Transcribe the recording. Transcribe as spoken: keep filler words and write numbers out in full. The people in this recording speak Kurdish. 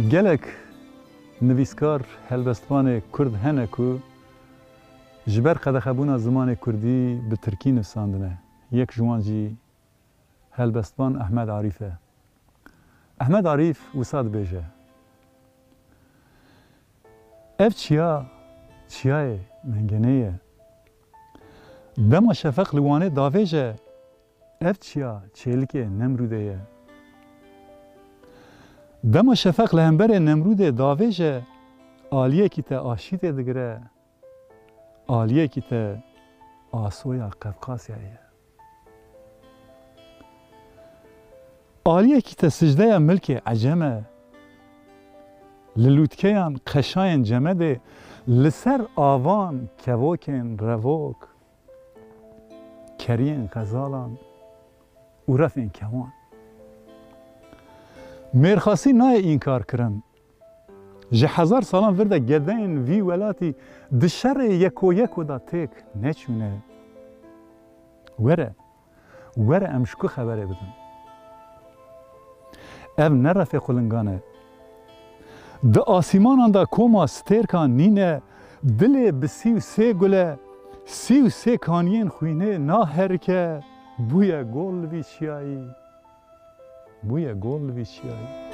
Gelek nivîskar, helbestvanê kurd hene ku ji ber qedexebûna zimanê kurdî bi tirkî nivîsandine. Yek ji wan jî helbestvan Ehmed Arîf e. Ehmed Arîf wisa dibêje: Ev çiya, çiyayê Mengenê ye. Dema şefeq li Wanê davêje, ev çiya çêlikê Nemrûdê ye. Dema şefeq li hemberê Nemrûdê davêje, aliyekî te aşîtê digire, aliyekî te asoya Qefqasyayê ye. Aliyekî te sicdeya milkê Ecem e. Li lûtkeyan qeşayên Cemedê, li ser avan kevokên Revok, keriyên Xezalan û refên kewan. Mêrxasî nayê înkar kirin. Ji hezar salan vir de gedeyên vî welatî di şerê yeko yeko de têk neçûne. Were, were em ji ku xeberê bidin. Ev ne refê qulingan e. Di asîmanan de koma stêrkan nîne, dilê bi sî û sê gule, sî û sê kaniyên xwînê naherike, bûye gol li vî çiyayî. Bûye gol li vî çiyayî.